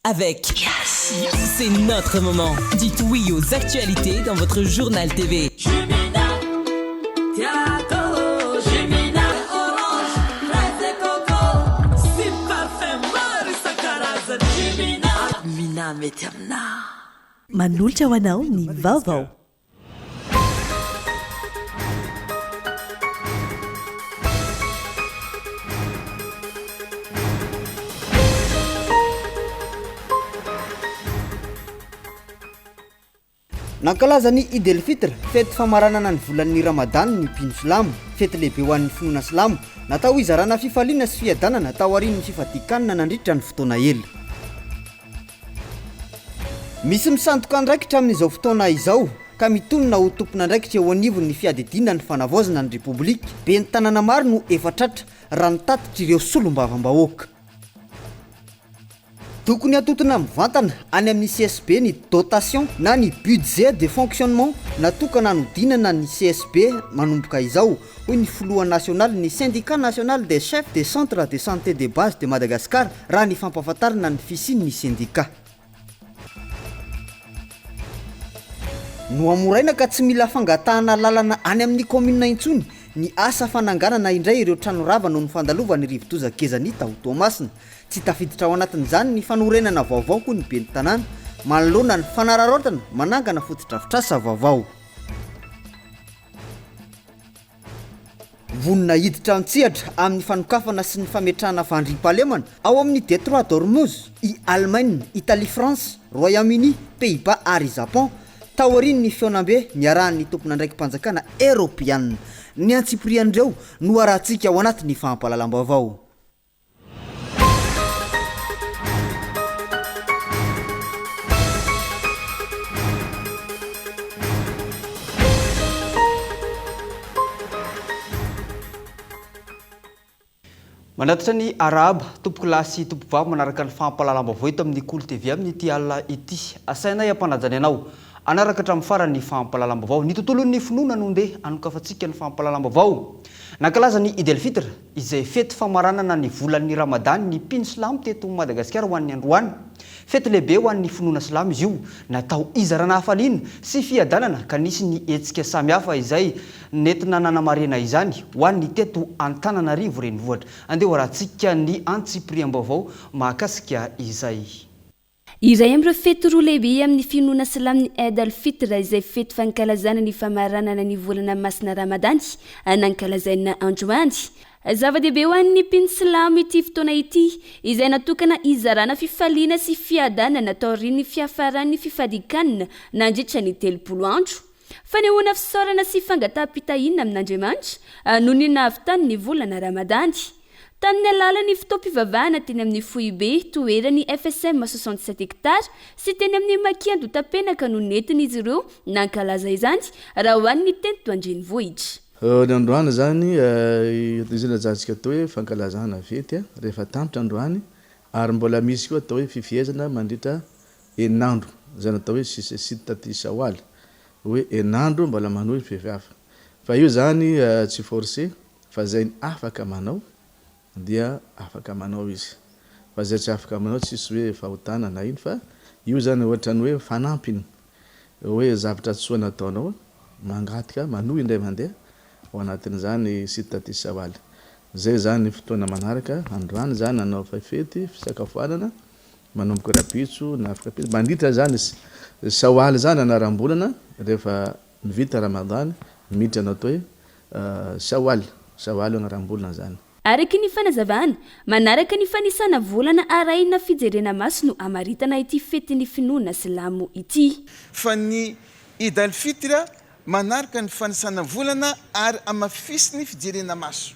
Avec C'est notre moment. Dites oui aux actualités dans votre journal TV. Manolotra ho anao ny vaovao. Nankalaza ny Eid el Fitr, fety famaranana ny volan'ny Ramadan ny mpino silamo. Fety lehibe ho an'ny finoana silamo, natao hizarana fifaliana sy fiadanana taorian'ny fifadian-kanina nandritra ny fotoana ela. Misy misandoka andraikitra amin'izao fotoana izao ka mitonona ho tompon'andraikitra eo anivon'ny fiadidiana ny fanavaozana ny Repoblika. Ben'ny tanàna maro no efa tratra raha ny tatitr'ireo solombavambahoaka. Tokony hatontona mivantana any amin'ny CSB ny dotation na ny budget de fonctionnement natokana hanodinana ny CSB manomboka izao, hoy ny filoha nasionalin'ny Syndicat national des chefs des centres de santé de base de Madagascar raha ny fampahafantarana ny fisian'ny sendika. Nohamoraina ka tsy mila fangatahana alalana any amin'ny kaominina intsony ny asa fananganana indray ireo trano rava noho ny fandalovan'ny rivodoza Gezani tao Toamasina. Tsy tafiditra ao anatin'izany ny fanorenana vaovao hoy ny ben'ny tanàna manoloana ny fanararaotana manangana fotodrafitrasa vaovao. Vonona hiditra an-tsehatra amin'ny fanokafana sy ny fametrahana fandriampahalemana ao amin'ny Détroit d'Ormuz i Alemaina, Italie, France, Royaume-Uni, Pays-Bas ary Japon, taorian'ny fihaonambe niarahan'ny tompon'andraiki-panjakana Eoropeanina. Ny antsipirian'ireo no arahantsika ao anatin'ny fampahalalam-baovao. Manatitra ny arahaba, tompokolahy sy tompokovavy manaraka ny fampahalalam-baovao eto amin'ny Kolo TV amin'ity alina ity. Asainay hampanajana anao hanaraka hatramin'ny farany ny fampahalalam-baovao. Ny tontolon'ny finoana no ndeha hanokafantsika ny fampahalalam-baovao. Nankalaza ny Eid el-Fitr, izay fety famaranana ny volan'ny Ramadany ny mpino silamo teto Madagasikara ho an'ny androany. Fety lehibe ho an'ny finoana silamo izy io, natao hizarana hafaliana sy fiadanana ka nisy ny hetsika samihafa izay nentina nanamarihana izany ho an'ny teto Antananarivo renivohitra. Andeha ho arahantsika ny antsipiriam-baovao mahakasika izay. Iray amin'ireo fety roa lehibe amin'ny finoana silamo ny Eid al-Fitr izay fety fankalazana ny famaranana ny volana masina Ramadany nankalazaina androany. Zava-dehibe ho an'ny mpino silamo ity fotoana ity izay natokana hizarana fifaliana sy fiadanana taorian'ny fiafaran'ny fifadian-kanina nandritra ny 30 andro. Fanehoana fisaorana sy fangataham-pitahiana amin'Andriamanitra noho ny nahavitany ny volana Ramadany. Tamin'ny alalan'ny fotoam-pivavahana teny amin'ny foibe toeran'ny FSM 67 hectares sy teny amin'ny Maki Andotapenaka no nentin'izy ireo nankalaza izany raha ho an'ny teto an-drenivohitra. Ny androany izany, izay lazaintsika atao hoe fankalazana fety rehefa tampitra androany ary mbola misy koa atao hoe fifehezana mandritra enin'andro, izay natao hoe sitta shawwal, hoe enin'andro mbola manohy ny fefy hafa. Fa io izany tsy forcé Fa zay afaka manao dia afaka manao izy fa zay tsy afaka manao tsisy hoe fahotana na ino fa io zany ohatrany hoe fanampiny hoe zavatra tsoa nataonao mangataka manohy indray mandeha ao anatin'izany sittati shawal zay zany fotoana manaraka androany zany nanao fety fisakafoanana manomboka rapitso na afaka mandritra zany shawal zany anaram-bolana rehefa Vita Ramadan, miditra ny atao hoe Shawwal, Shawwal io anaram-bolana zany. Araka ny fanazavana, manaraka ny fanisana volana arahina fijerena maso no amaritana ity fetin'ny finoana silamo ity. Fa ny Eid al-Fitr manaraka ny fanisana volana ary hamafisiny fijerena maso.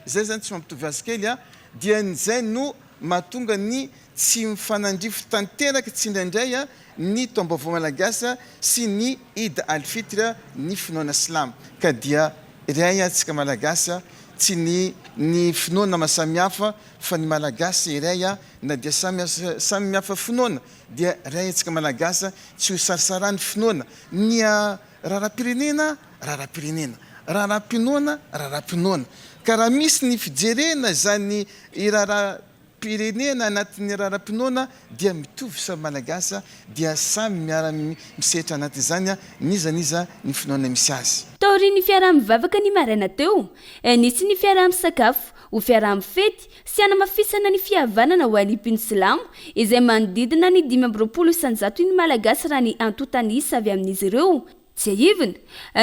Zay zany tsy mampitovy azy kely a, dia zay no mahatonga ny tsy mifanandrify tanteraka tsindraindray a ny taom-baovao malagasy sy ny Eid al Fitr ny finoana silamo ka dia iray antsika malagasy a, tsy ny ny finoana maha samy hafa fa ny malagasy iray a, na dia samy samy hafa finoana dia iray antsika malagasy tsy ho sarisarahan'ny finoana ny a Raharaham-pirenena, raharaham-pirenena. Raharaham-pinoana, raharaham-pinoana. Ka raha misy ny fijerena izany raharaham-pinoana. aim-pirenena, anatin'ny raharaham-pinoana dia mitovy samy Malagasy dia samy miara misehatra anatin'izany n'iza n'iza ny finoana misy azy. Taorian'ny fiaraha-mivavaka ny maraina teo, nisy ny fiaraha-misakafo ho fiaraha-mifety sy hanamafisana ny fihavanana ho an'ny mpino silamo izay manodidina ny 25 isan-jato ny Malagasy raha ny antontan'isa avy amin'izy ireo. Tsiahivina,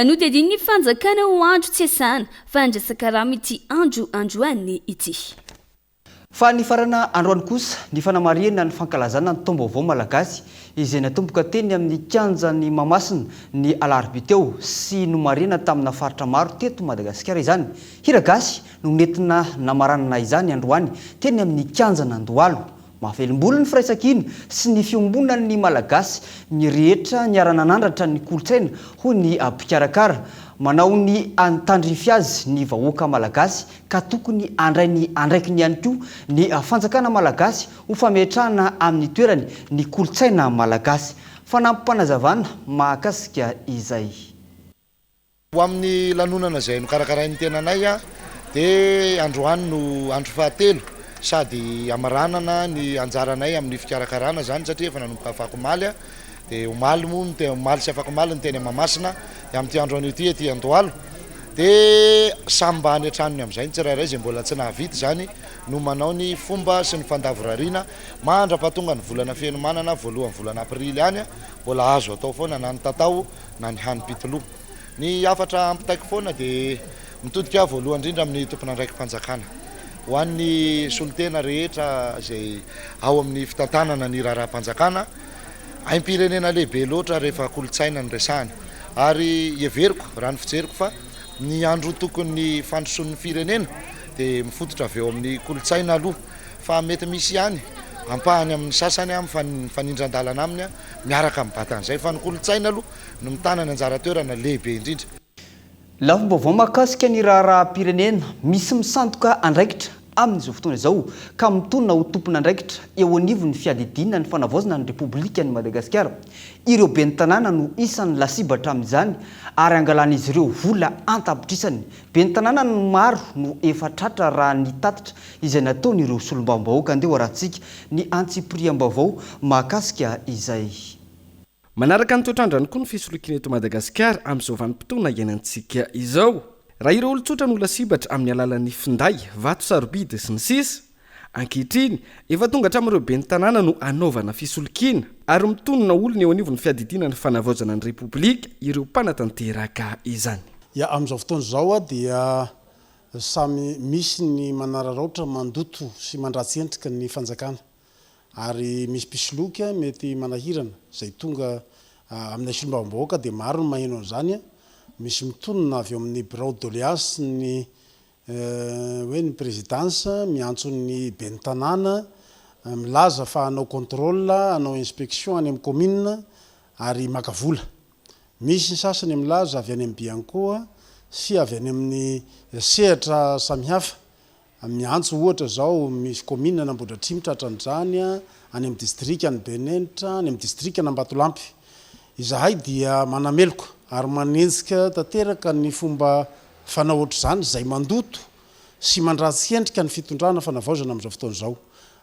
nodiadian'ny fanjakana ho andro tsy iasana fa andrasan-karama ity andro androany ity. Fa nifarana androany kosa ny fanamarihana ny fankalazana ny taom-baovao malagasy izay natomboka teny amin'ny kianjan'i Mahamasina ny alarobia teo sy nomarihana tamina faritra maro teto Madagasikara izany. Hira gasy no nentina namaranana izany androany teny amin'ny kianjan'Andohalo. Mahavelom-bolo ny firaisankina sy ny fiombonan'ny Malagasy ny rehetra niara-nanandratra ny kolontsaina, hoy ny mpikarakara. Manao ny tandrify azy ny vahoaka Malagasy ka tokony handray ny andraikiny ihany koa ny fanjakana Malagasy ho fametrahana amin'ny toerany ny kolontsaina Malagasy. Fanampim-panazavana mahakasika izay. Ho amin'ny lanonana izay nokarakarain'ny tenanay dia androany no andro fahatelo sady hamaranana ny anjaranay amin'ny fikarakarana izany satria efa nanomboka afakomaly dia omaly moa no tena omaly sy afakomaly ny teny Mahamasina dia amin'ity andro anio ity ety Andohalo dia samy mba any an-tranony amin'izay ny tsirairay izay mbola tsy nahavita izany no manao ny fomba sy ny fandavorariana mandra-pahatonga ny volana fenomanana voalohan'ny volana aprily any mbola azo atao foana na ny tatao na ny hanim-pitoloha. Ny hafatra ampitaiko foana dia mitodika voalohany indrindra amin'ny tompon'andraiki-panjakana. Ho an'ny solontena rehetra izay ao amin'ny fitantanana ny raharaham-panjakana, aim-pirenena lehibe loatra rehefa kolontsaina no resahana. Ary heveriko, raha ny fijeriko fa ny androtokon'ny fandrosoan'ny firenena dia mifototra avy eo amin'ny kolontsaina aloha. Fa mety misy ihany ampahany amin'ny sasany mifanindran-dalana aminy miaraka mibata an'izay. Fa ny kolontsaina aloha no mitana ny anjara toerana lehibe indrindra. Lafim-baovao mahakasika ny raharaham-pirenena, misy misandoka andraikitra amin'izao fotoana izao ka mitonona ho tompon'andraikitra eo anivon'ny fiadidiana ny fanavaozana ny Repoblikan'i Madagasikara. Ireo ben'ny tanàna no isan'ny lasibatra amin'izany ary angalan'izy ireo vola an-tapitrisany. Ben'ny tanàna no maro no efa tratra raha ny tatitra izay nataon'ireo solombavambahoaka. Andeha ho arahantsika ny antsipiriam-baovao mahakasika izay. Manaraka ny toetr'andro ihany koa ny fisolokiana eto Madagasikara amin'izao vanim-potoana iainantsika izao. Raha ireo olon-tsotra no lasibatra amin'ny alalan'ny finday, vato sarobidy, sy ny sisa Ankehitriny, efa tonga hatramin'ireo ben'ny tanàna no anaovana fisolokiana ary mitonona olona eo anivon'ny fiadidiana ny fanavaozana ny Repoblika ireo mpanatanteraka izany. Ya, amin'izao fotoana izao dia samy misy ny manararaotra mandoto sy mandratsy endrika ny fanjakana. Ary misy mpisoloky mety manahirana izay tonga aminay solombavambahoaka dia maro ny maheno an'izany, misy mitonona avy eo amin'ny birao doléances ny hoe ny présidence miantso ny ben'ny tanàna milaza fa hanao contrôle, hanao inspection any amin'ny commune ary maka vola. Misy ny sasany milaza avy any amin'ny Bianco sy avy any amin'ny sehatra samihafa Miantso ohatra izao misy kaominina an'Ambohidratrimo tratran'izany, any amin'ny distrikan'i Benenitra, any amin'ny distrikan'Ambatolampy. Izahay dia manameloka ary manenjika tanteraka ny fomba fanao ohatr'izany izay mandoto sy mandratsy endrika ny fitondrana fanavaozana amin'izao fotoana izao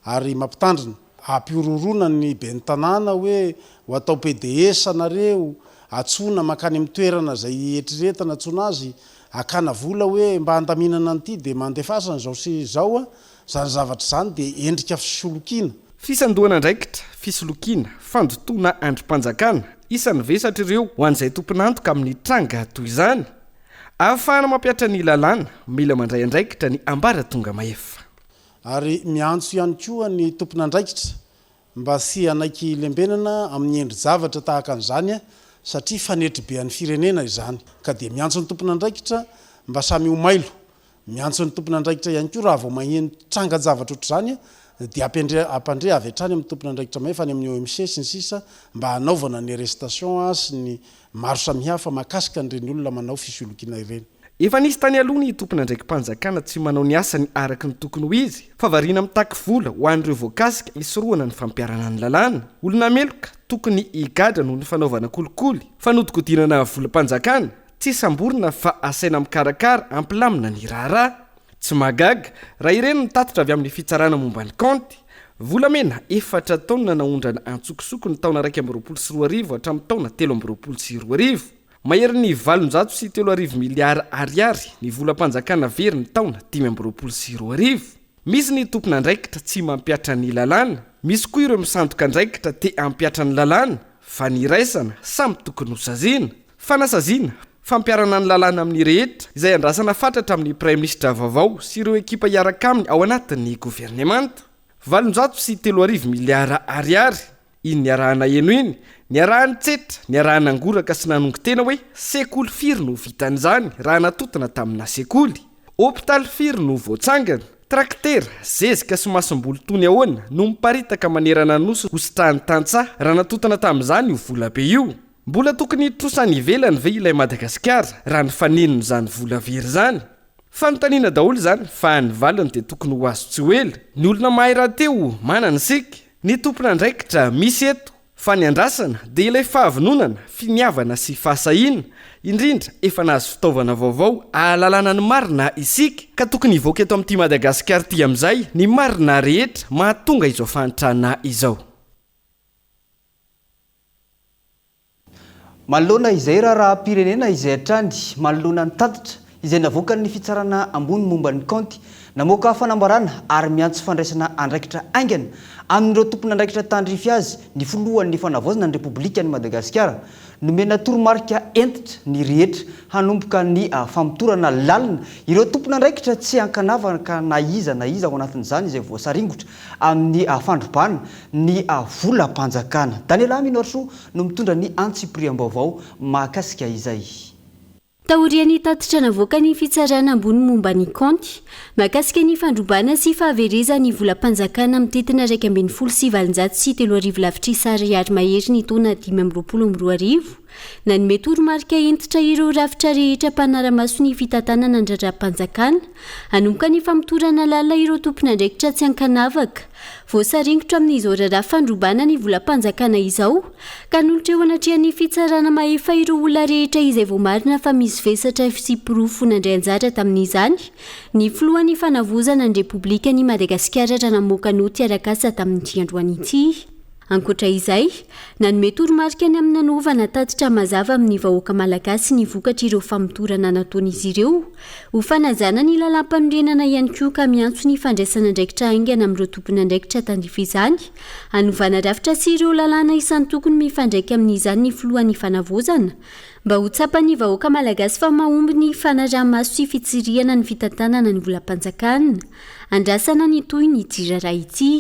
ary mampitandrina Ampihorohoroana ny ben'ny tanàna hoe ho atao PDS nareo, antsoina mankany amin'ny toerana izay eritreretana antsoina azy, hakana vola hoe mba handaminana an'ity dia mandefasa an'izao sy izao a, izany zavatra izany dia endrika fisolokiana. Fisandohana andraikitra, fisolokiana, fandotoana andrim-panjakana, isan'ny vesatra ireo ho an'izay tompon'antoka amin'ny tranga toy izany. Ahafahana mampihatra ny lalàna, mila mandray andraikitra ny ambaratonga mahefa. Ary miantso ihany koa ny tompon'andraikitra mba tsy hanaiky lembenana amin'ny endri-javatra tahaka an'izany satria fanetribean'ny firenena izany. Ka dia miantso ny tompon'andraikitra mba samy ho mailo. Miantso ny tompon'andraikitra ihany koa raha vao maheno trangan-javatra ohatr'izany dia ampendre ampandre avy hatrany amin'ny tompon'andraikitra mahefa any amin'ny OMC sy ny sisa mba hanaovana ny arrestation sy ny maro samihafa mahakasika an'ireny olona manao fisolokiana ireny. Efa nisy tany aloha ny tompon'andraiki-panjakana tsy manao ny asany araka ny tokony ho izy fa variana mitaky vola ho an'ireo voakasika hisorohana ny fampiharana ny lalàna. Olona meloka tokony higadra noho ny fanaovana kolikoly, fanodikodinana volam-panjakana, tsy samborina fa asaina mikarakara hampilamina ny raharaha. Tsy mahagaga raha ireny ny tatitra avy amin'ny fitsarana momba ny kaonty. Volamena efatra taonina naondrana antsokosoko ny taona 2021 hatramin'ny taona 2023. Maherin'ny 3800 miliara ariary ny volam-panjakana very ny taona 2025. Misy ny tompon'andraikitra tsy mampihatra ny lalàna, misy koa ireo misandoka andraikitra te hampihatra ny lalàna fa ny iraisana samy tokony hosaziana. Fanasaziana, fampiharana ny lalàna amin'ny rehetra, izay andrasana fatratra amin'ny Praiminisitra vaovao sy ireo ekipa hiaraka aminy ao anatin'ny governemanta. 3800 miliara ariary, Iny niaraha-naheno iny, niaraha-nitsetra, niaraha-nangoraka sy nanongo tena hoe sekoly firy no vitan'izany raha natontona tamina sekoly? Hopitaly firy no voatsangana? Traktera, zezika sy masomboly toy ny ahoana no miparitaka manerana ny Nosy ho sitrahan'ny tantsaha raha natontona tamin'izany io volabe io? Mbola tokony hitrosa any ivelany ve ilay Madagasikara raha ny fanenon'izany vola very izany? Fanontaniana daholo izany fa ny valiny dia tokony ho azo tsy ho ela. Ny olona mahay rahateo manana isika. Ny tompon'andraikitra misy eto fa ny andrasana dia ilay fahavononana, finiavana sy fahasahiana, indrindra efa nahazo fitaovana vaovao ahalalana ny marina isika ka tokony hivoaka eto amin'ity Madagasikara ity amin'izay ny marina rehetra mahatonga izao fahantrana izao. Manoloana izay raharaham-pirenena izay hatrany manoloana ny tatitra izay navoakan'ny Fitsarana ambony momba ny kaonty, namoaka fanambarana ary miantso fandraisana andraikitra haingana amin'ireo tompon'andraikitra tandrify azy ny filohan'ny Fanavaozana ny Repoblikan'i Madagasikara. Nomena toromarika hentitra ny rehetra hanomboka ny famotorana lalina ireo tompon'andraikitra tsy ankanavaka na iza na iza ao anatin'izany izay voasaringotra amin'ny fandrobana ny volam-panjakana. Daniela Minoarisoa no mitondra ny antsipiriam-baovao mahakasika izay. Taorian'ny tatitra navoakan'ny Fitsarana ambony momba ny kaonty, mahakasika ny fandrobana sy fahaverezan'ny volam-panjakana mitentina 3811 lavitrisa ariary mahery ny taona 2025, nanome toromarika hentitra ireo rafitra rehetra mpanara-maso ny fitantanana ny raharaham-panjakana hanomboka ny famotorana lalina ireo tompon'andraikitra tsy ankanavaka Voasaringotra amin'izao raharaha fandrobana ny volam-panjakana izao, ka hanolotra eo anatrehan'ny fitsarana mahefa ireo olona rehetra izay voamarina fa misy vesatra sy porofo nandray anjara tamin'izany ny filohan'ny fanavozana ny Repoblikan'i Madagasikara raha namoaka naoty arak'asa tamin'ity androany ity. Ankoatra izay, nanome toromarika ny amin'ny nanaovana tatitra mazava amin'ny vahoaka malagasy ny vokatr'ireo famotorana nataon'izy ireo, ho fanajana ny lalàmpanorenana ihany koa ka miantso ny fandraisana andraikitra haingana amin'ireo tompon'andraikitra tandrify izany, hanovana rafitra sy ireo lalàna isan-tokony mifandraika amin'izany ny filohan'ny fanavaozana, mba ho tsapan'ny vahoaka malagasy fa mahomby ny fanaraha-maso sy fitsirihana ny fitantanana ny volam-panjakana. Andrasana ny tohin'ity raharaha ity.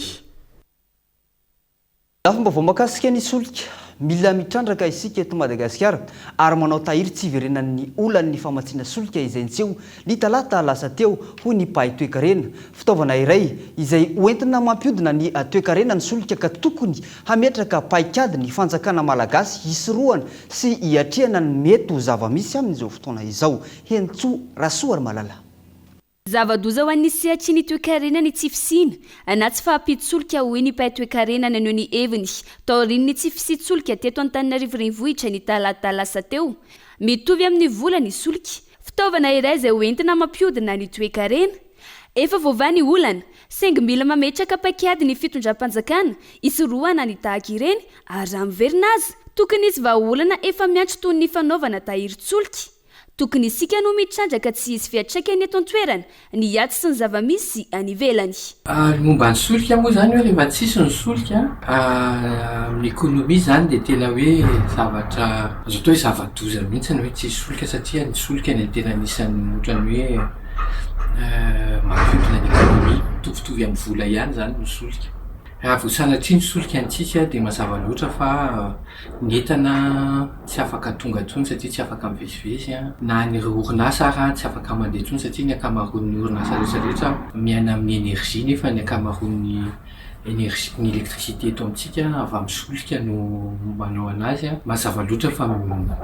Lafim-baovao mahakasika ny solika, Mila mitrandraka isika eto Madagasikara ary manao tahiry tsy hiverenan'ny olan'ny famatsiana solika izay niseho ny talata lasa teo, hoy ny mpahay toekarena. Fitaovana iray izay hoentina mampihodina ny toekarena ny solika ka tokony hametraka paikady ny fanjakana malagasy hisorohana sy hiatrehana ny mety ho zava-misy amin'izao fotoana izao. Henintsoa Rasoarimalala. Zava-doza ho an'ny sehatry ny toekarena ny tsy fisiana na tsy fahampian-tsolika hoy ny mpahay toekarena naneho ny heviny taorian'ny tsy fisian-tsolika teto Antananarivo Renivohitra ny talata lasa teo. Mitovy amin'ny vola ny solika, fitaovana iray izay hoentina mampihodina ny toekarena. Efa voavaha ny olana, saingy mila mametraka paikady ny fitondram-panjakana hisorohana ny tahaka ireny ary raha miverina aza, tokony hisy vahaolana efa miantso toy ny fanaovana tahirin-tsolika. Tokony isika no mitrandraka tsy hisy fiantraikany eto an-toerana ny ady sy ny zava-misy any ivelany. Ny momba ny solika moa izany hoe rehefa tsisy ny solika amin'ny économie izany dia tena hoe zavatra azo atao hoe zava-doza mihitsy ny hoe tsisy solika satria ny solika no tena anisan'ny ohatran'ny hoe mampihodina ny économie, mitovitovy amin'ny vola ihany izany ny solika. Raha vao sanatria ny solika ny tsisy dia mazava loatra fa Ny entana tsy afaka tonga intsony satria tsy afaka mivezivezy, na an'ireo orinasa ara tsy afaka mandeha intsony satria ny ankamaroan'ny orinasa rehetra rehetra miaina amin'ny énergie nefa ny ankamaroan'ny Energie, ny électricité eto amintsika avy amin'ny solika no manao anazy. Mazava loatra fa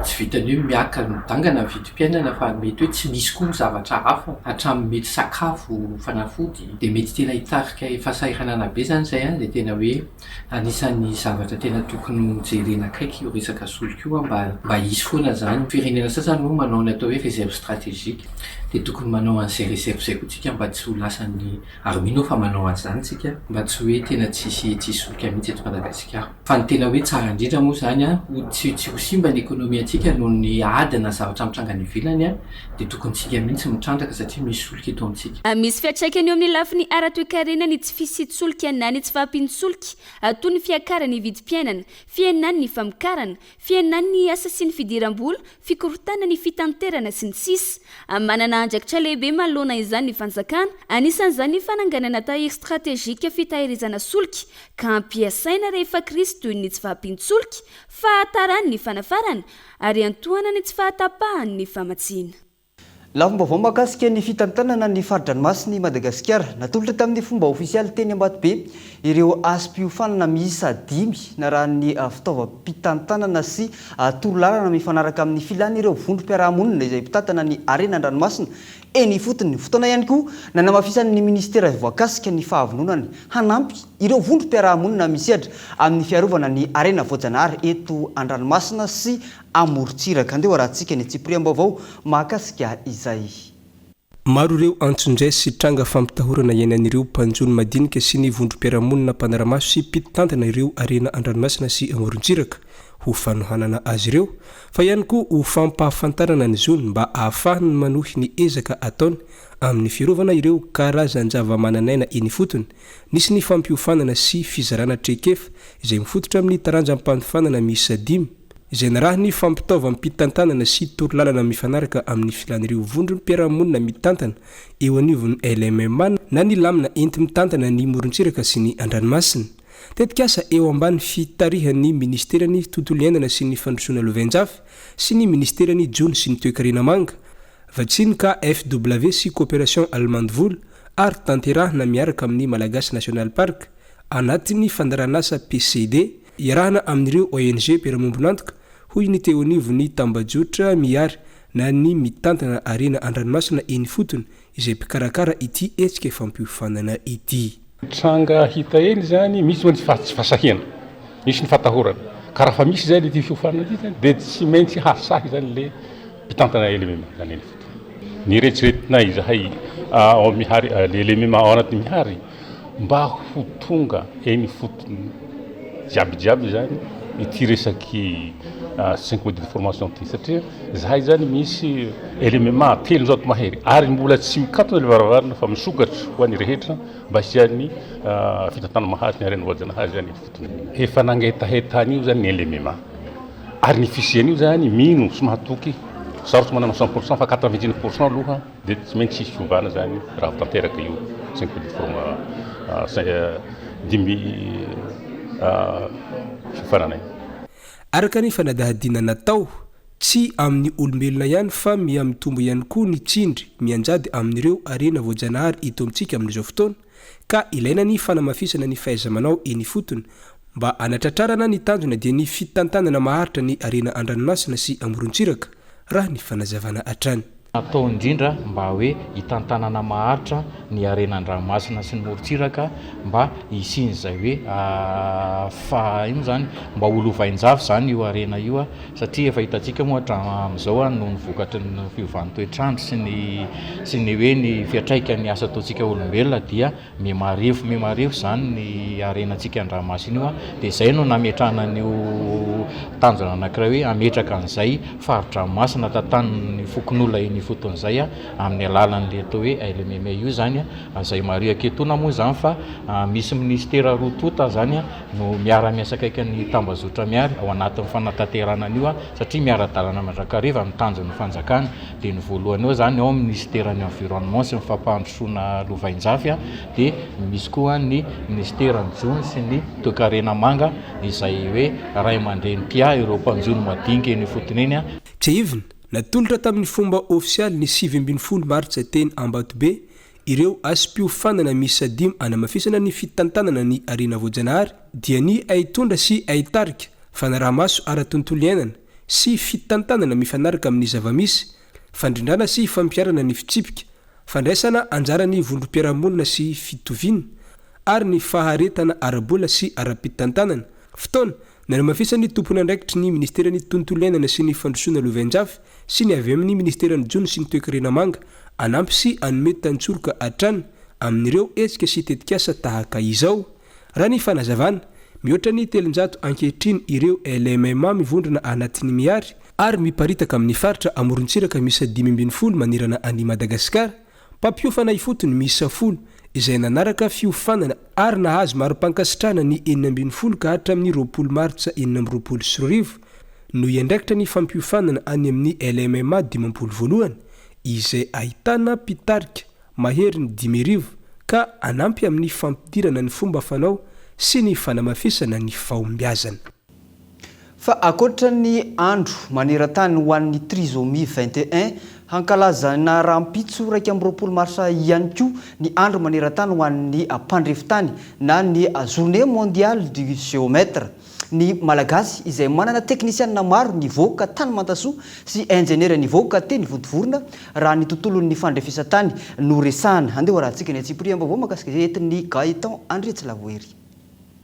tsy vitan'ny hoe miaka midangana ny vidim-piainana fa mety hoe tsy misy koa ny zavatra hafa hatramin'ny mety sakafo, fanafody. Dia mety tena hitarika fahasahiranana be izany izay an, dia tena hoe anisan'ny zavatra tena tokony ho jerena akaiky io resaka solika io mba mba hisy foana izany. Firenena sasany moa manao ny atao hoe réserve stratégique dia tokony manao an'izay réserve izay koa tsika mba tsy ho lasan'ny Ary mino aho fa manao an'izany tsika mba tsy hoe tena tsisy tsisy solika mihitsy eto Madagasikara. Fa ny tena hoe tsara indrindra moa izany an, ho tsy tsy ho simba ny ekonomiantsika noho ny ady na zavatra mitranga any ivelany an, dia tokony tsika mihitsy mitrandraka satria misy solika eto amintsika. Misy fiantraikany eo amin'ny lafiny ara-toekarena ny tsy fisian-tsolika na ny tsy fahampian-tsolika, toy ny fiakaran'ny vidim-piainana, fihenan'ny famokarana, Fihenan'ny asa sy ny fidiram-bola, fikorontanan'ny fitanterana, sy ny sisa Manana andraikitra lehibe manoloana izany ny fanjakana, anisan'izany ny fananganana tahiry stratejika fitahirizana solika ka ampiasaina rehefa krizy toy ny tsy fahampian-tsolika, fahataran'ny fanafarana ary antohana ny tsy fahatapahan'ny famatsiana. Lafim-baovao mahakasika ny fitantanana ny fari-dranomasin'i Madagasikara. Natolotra tamin'ny fomba ofisialy teny Ambatobe ireo hasim-piofanana miisa dimy narahan'ny fitaovam-pitantanana sy torolalana mifanaraka amin'ny filan'ireo vondrom-piarahamonina izay mpitantana ny harena an-dranomasina eny ifotony. Fotoana ihany koa nanamafisan'ny minisitera voakasika ny fahavononany hanampy ireo vondrom-piarahamonina misehatra amin'ny fiarovana ny harena voajanahary eto an-dranomasina sy amorontsiraka. Andeha ho arahantsika ny antsipiriam-baovao mahakasika izay. Maro ireo antsonjay sy tranga fampitahorana iainan'ireo mpanjono madinika sy ny vondrom-piarahamonina mpanara-maso sy mpitantana ireo harena an-dranomasina sy amorontsiraka ho fanohanana azy ireo fa ihany koa ho fampahafantarana ny zony mba ahafahany manohy ny ezaka ataony amin'ny fiarovana ireo karazan-javamananaina eny ifotony. Nisy ny fampiofanana sy fizarana traikefa izay mifototra amin'ny taranjam-panofanana miisa dimy, izay narahin'ny fampitaovam-pitantanana sy torolalana mifanaraka amin'ny filan'ireo vondrom-piarahamonina mitantana eo anivon'ny LMMA na ny lamina enti-mitantana ny morontsiraka sy ny an-dranomasina. Tetikasa eo ambany fitarihan'ny Minisiteran'ny Tontolo iainana sy ny Fandrosoana Lovainjafy sy ny Minisiteran'ny Jono sy ny Toekarena Manga, vatsian'ny KfW sy Coopération Allemande vola ary tanterahina miaraka amin'ny Malagasy National Park anatin'ny fandaharanasa PCD Iarahana amin'ireo ONG mpiara-miombon'antoka, hoy ny teo anivon'ny tambajotra Mihary na ny mitantana harena an-dranomasina eny ifotony izay mpikarakara ity hetsika fampiofanana ity. Tranga hita eny izany, misy moa ny tsy fahasahiana, misy ny fatahorana, ka raha fa misy izany ity fiofanana ity izany dia tsy maintsy hasahy izany le mpitantana LMM izany eny ifotony. Ny eritreretinay izahay ao Mihary, le LMM ao anatin'ny Mihary, Mba ho tonga eny ifotony jiaby jiaby zany ity resaky cinq mois de formation ity satria zahay zany misy LMMA 300 mahery ary mbola tsy mikatona le varavarana fa misokatra ho an'ny rehetra mba hisian'ny fitantanana maharitra ny harena voajanahary zany eny ifotony. Efa nangetaheta an'io zany ny LMMA ary ny fisian'io zany mino sy mahatoky, sarotra manana cent pour cent fa 99 pour cent aloha. Dia tsy maintsy hisy fiovana izany raha vao tanteraka io cinq forme dimy fiofanana io. Araka ny fanadihadiana natao, tsy amin'ny olombelona ihany fa miha-mitombo ihany koa ny tsindry mianjady amin'ireo harena voajanahary eto amintsika amin'izao fotoana ka ilaina ny fanamafisana ny fahaiza-manao eny ifotony mba hanatratrarana ny tanjona dia ny fitantanana maharitra ny harena an-dranomasina sy amorontsiraka, raha ny fanazavana hatrany. Natao indrindra mba hoe hitantanana maharitra ny harena an-dranomasina sy ny morontsiraka mba hisian'izay hoe fa inona izany mba ho lovain-jafy izany io harena io satria efa hitantsika moa hatramin'izao noho ny vokatry ny fiovan'ny toetr'andro sy ny sy ny hoe ny fiantraikan'ny asa ataontsika olombelona dia Miha-marefo miha-marefo izany ny harenantsika an-dranomasina io dia izay no nametrahana an'io tanjona anankiray hoe hametraka an'izay fari-dranomasina tantanin'ny fokonolona eny ifotony izay amin'ny alalan'ilay atao hoe LMMA io izany, izay marihako etoana moa izany fa misy minisitera roa tonta izany no miara-miasa akaiky ny tambazotra Mihary ao anatin'ny fanatanterahana an'io satria miara-dalana mandrakariva amin'ny tanjon'ny fanjakana. Dia ny voalohany eo izany ao amin'ny minisiteran'ny environnement sy ny fampandrosoana lovainjafy dia misy koa ny minisiteran'ny jono sy ny toekarena manga izay hoe ray aman-dreny mpiahy ireo mpanjono madinika eny ifotony eny. Tsiahivina, natolotra tamin'ny fomba ofisialy ny 19 martsa teny Ambatobe. Ireo asim-piofanana miisa dimy hanamafisana ny fitantanana ny harena voajanahary dia ny haitondra sy haitarika, fanaraha-maso ara-tontolo iainana sy fitantanana mifanaraka amin'ny zava-misy, fandrindrana sy fampiharana ny fitsipika, fandraisana anjara ny vondrom-piarahamonina sy fitoviana, ary ny faharetana ara-bola sy ara-pitantanana. Fotoana, nanamafisan'ny tompon'andraikitry ny Ministeran'ny Tontolo iainana sy ny Fandrosoana Lovainjafy sy ny avy amin'ny Ministeran'ny Jono sy ny Toekarena Manga hanampy sy hanome tantsoroka hatrany amin'ireo hetsika sy tetikasa tahaka izao. Raha ny fanazavana, mihoatra ny 300 ankehitriny ireo LMMA mivondrona anatin'ny Mihary ary miparitaka amin'ny faritra amorontsiraka miisa 15 manerana an'i Madagasikara. Mpampiofana ifotony miisa folo izay nanaraka fiofanana ary nahazo mari-pankasitrahana ny 16 ka hatramin'ny 20 martsa 2026 no hiandraikitra ny fampiofanana any amin'ny LMMA 50 voalohany izay ahitana mpitarika maherin'ny 5000 ka hanampy amin'ny fampidirana ny fomba fanao sy ny fanamafisana ny fahombiazana. Fa ankoatra ny andro maneran-tany ho an'ny trisomie 21, hankalazaina rahampitso 21 marsa ihany koa ny andro maneran-tany ho an'ny mpandrefy tany na ny journée mondiale du géomètre. Ny Malagasy izay manana teknisianina maro nivoaka tany Mantasoa sy injeniera nivoaka teny Vontovorona raha ny tontolon'ny fandrefesan-tany no resahana. Andeha ho arahantsika ny antsipiriam-baovao mahakasika izay entin'i Gaëtan Andriatsilavohery.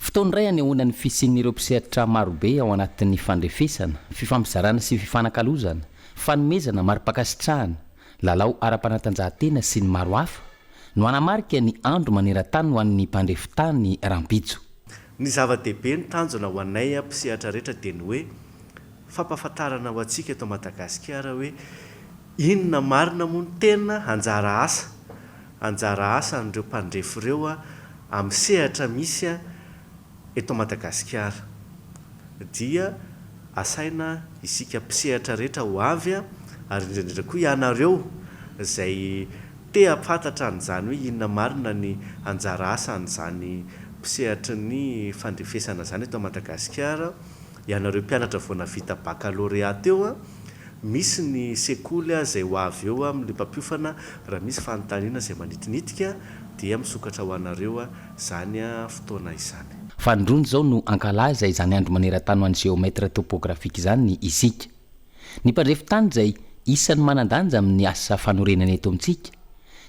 Fotoana iray anehoana ny fisian'ireo mpisehatra marobe ao anatin'ny fandrefesana, fifampizarana sy fifanakalozana, fanomezana mari-pankasitrahana, lalao ara-panatanjahantena sy ny maro hafa no hanamarika ny Andro maneran-tany ho an'ny mpandrefy tany rahampitso. Ny zava-dehibe ny tanjona ho anay mpisehatra rehetra dia ny hoe fampahafantarana ho antsika eto Madagasikara hoe inona marina moa no tena anjara asa anjara asan'ireo mpandrefy ireo amin'ny sehatra misy eto Madagasikara dia asaina isika mpisehatra rehetra ho avy ary indrindra indrindra koa ianareo izay te hampfantatra an'izany hoe inona marina ny anjara asan'izany mpisehatry ny fandrefesana izany eto Madagasikara, ianareo mpianatra vao navita baccalauréat teo Misy ny sekoly izay ho avy eo amin'ilay mpampiofana raha misy fanontaniana izay manitinitika dia misokatra ho anareo izany fotoana izany. Fanindroany izao no hankalaza izany andro maneran-tany ho an'ny géomètre topographique izany isika. Ny mpandrefy tany izay isan'ny manan-danja amin'ny asa fanorenana eto amintsika,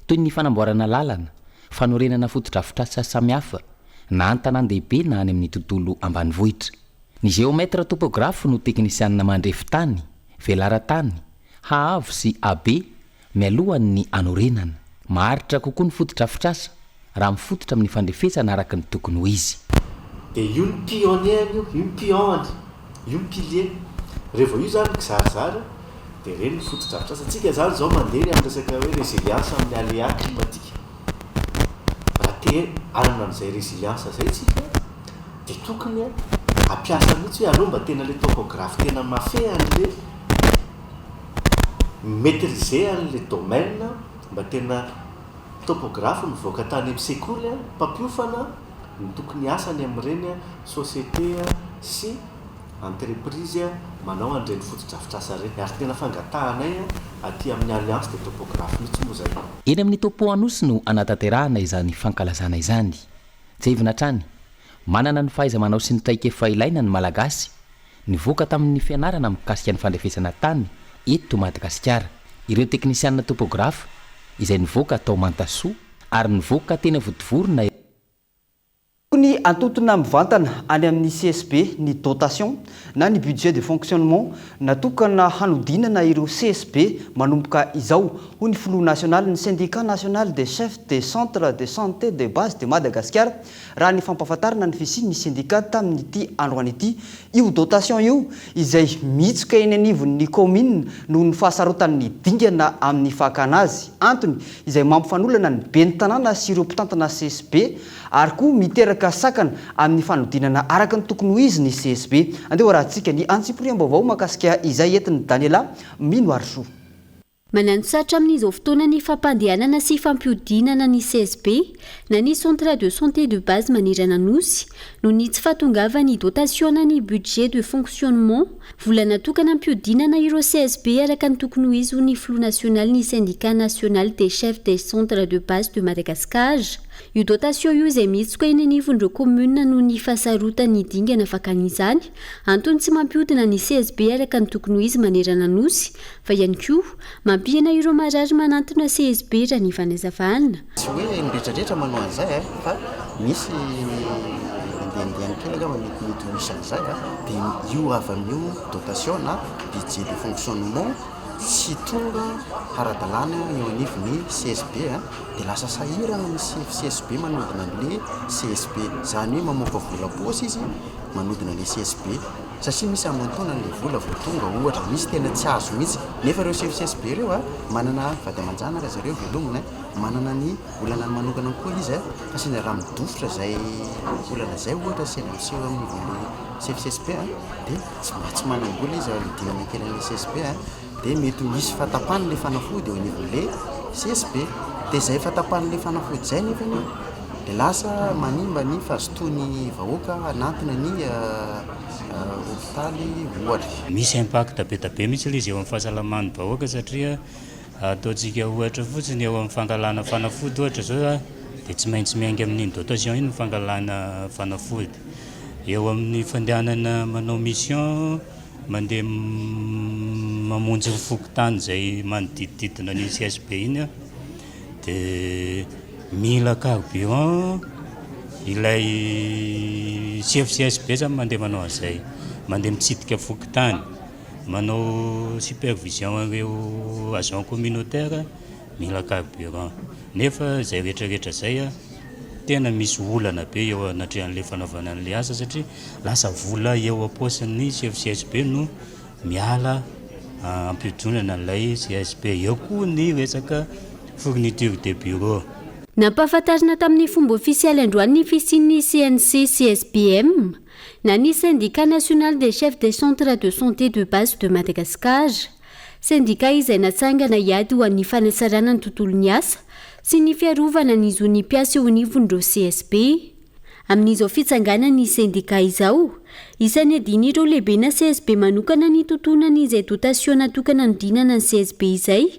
toy ny fanamboarana lalana, fanorenana fotodrafitrasa samihafa, na an-tanàn-dehibe na any amin'ny tontolo ambanivohitra. Ny géomètre topographe no teknisianina mandrefy tany, velaran-tany, haavo sy habe mialohan'ny hanorenana. Maharitra kokoa ny fotodrafitrasa raha mifototra amin'ny fandrefesana araka ny tokony ho izy. Dia io ny pionnier-ny io, io ny pion-ny, io ny pilier. Rehefa io izany kizarizary dia ireny ny fotodrafitrasa. Tsika izany izao mandeha ny amin'ny resaka hoe résilience amin'ny aléas climatiques. Raha te hanana an'izay résilience izay tsika Dia tokony hampiasa mihitsy hoe aleo mba tena le topographe tena mafehy an'le mi-maitriser an'le domaine mba tena topographe nivoaka tany amin'ny sekoly mpampiofana no tokony hiasa any amin'ireny société sy entreprise manao an'ireny fotodrafitrasa ireny ary tena fangatahanay aty amin'ny alliance des topographes mihitsy moa izay. Eny amin'ny Topo Anosy no hanatanterahana izany fankalazana izany. Tsiahivina hatrany, manana ny fahaiza-manao sy ny traikefa ilaina ny Malagasy, nivoaka tamin'ny fianarana mikasika ny fandrefesana tany eto Madagasikara. Ireo teknisianina topographe izay nivoaka tao Mantasoa ary nivoaka teny Vontovorona. Tokony hatontona mivantana any amin'ny CSB ny dotation na ny budget de fonctionnement natokana hanodinana ireo CSB manomboka izao, hoy ny filoha nasionalin'ny Syndicat national des chefs des centres de santé de base de Madagascar, raha ny fampahafantarana ny fisian'ny sendika tamin'ity androany ity. Io dotation io izay mihitsoka eny anivon'ny kaominina noho ny fahasarotan'ny dingana amin'ny fakana azy, antony izay mampifanolana ny ben'ny tanàna sy ireo mpitantana CSB ary koa miteraka sakana amin'ny fanodinana araka ny tokony ho izy ny CSB. Andeha hoarahantsika ny antsipiriam-baovao mahakasika izay entin'i Daniela Minoarisoa. Mananosarotra amin'izao fotoana ny fampandehanana sy fampihodinana ny CSB na ny Centre de Santé de Base manerana Nosy noho ny tsy fahatongavan'ny dotation na ny budget de fonctionnement, vola natokana hampihodinana ireo CSB araka ny tokony ho izy hoy ny filoha nasionalin'ny Syndicat national des chefs des centres de base de Madagascar. Io dotation io izay mihitsoka eny anivon'ireo kaominina noho ny fahasarotan'ny dingana fakana izany, antony tsy mampihodina ny CSB araka ny tokony ho izy manerana Nosy Fa ihany koa, mampihena ireo marary manantona CSB raha ny fanazavana. Tsy hoe ny rehetrarehetra manao an'izay e, fa misy andiandiany kely angamba mety mety ho isan'izay a, dia io avy amin'io dotation na budget de fonctionnement tsy tonga ara-dalàna eo anivon'ny CSB a, dia lasa sahirana ny CSB manodina an'le CSB, izany hoe mamoaka vola am-paosy izy manodina an'le CSB. Satria misy aman-taonany ilay vola vao tonga ohatra, misy tena tsy azo mihitsy, nefa ireo chef CSB ireo a, manana vady aman-janaka zareo velomina, manana ny olana manokana koa izy a, fa sendra raha midofotra izay olana izay ohatra sendra miseho amin'ny anivon'ilay chef CSB a, dia tsy mba tsy manam-bola izy hanodinana kely an'ilay CSB a, dia mety ho hisy fahatapahana ilay fanafody eo anivon'ilay CSB, dia izay fahatapahan'ilay fanafody izay nefany dia lasa manimba ny fahazotoan'ny vahoaka hanantona ny hopitaly ohatra. Misy impact be da be mihitsy ilay izy eo amin'ny fahasalaman'ny vahoaka satria ataontsika ohatra fotsiny eo amin'ny fangalana fanafody ohatra izao dia tsy maintsy miainga amin'iny dotation iny ny fangalana fanafody. Eo amin'ny fandehanana manao mission mandeha mamonjy ny fokontany izay manodidididina an'iny CSB iny aho dia mila carburant ilay chef CSB zany mandeha manao an'izay, mandeha mitsidika fokontany, manao supervision an'ireo agent communautaire mila carburant, nefa izay rehetra rehetra izay tena misy olana be eo anatrehan'ilay fanaovana an'ilay asa satria lasa vola eo am-paosin'ny chef CSB no miala ampiodronana an'ilay CSB. Eo koa ny resaka fourniture de bureau. Nampahafantarina tamin'ny fomba ofisialy androany ny fisian'ny CNC CSBM na ny Syndicat National des Chefs des Centres de Santé de Base de Madagascar. Sendika izay natsangana hiady ho an'ny fanatsarana ny tontolon'ny asa sy ny fiarovana ny zon'ny mpiasa eo anivon'ireo CSB. Amin'izao fitsanganan'ny sendika izao, isan'ny adin'ireo lehibena CSB manokana ny totonany izay dotation natokana hanodinana ny CSB izay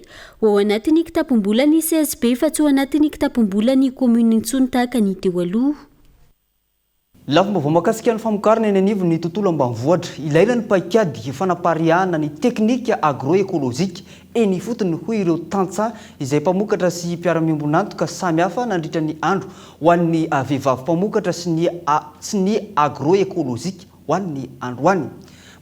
ho ao anatin'ny kitapom-bolan'ny CSB fa tsy ho anatin'ny kitapom-bolan'ny commune intsony tahaka ny teo aloha. Lafim-baovao mahakasika ny famokarana eny anivon'ny tontolo ambanivohitra. Ilaina ny paikady fanapariahana ny teknika agroekolojika eny ifotony hoy ireo tantsaha izay mpamokatra sy mpiara-miombon'antoka samihafa nandritra ny andro ho an'ny vehivavy mpamokatra sy ny sy ny agroekolojika ho an'ny androany.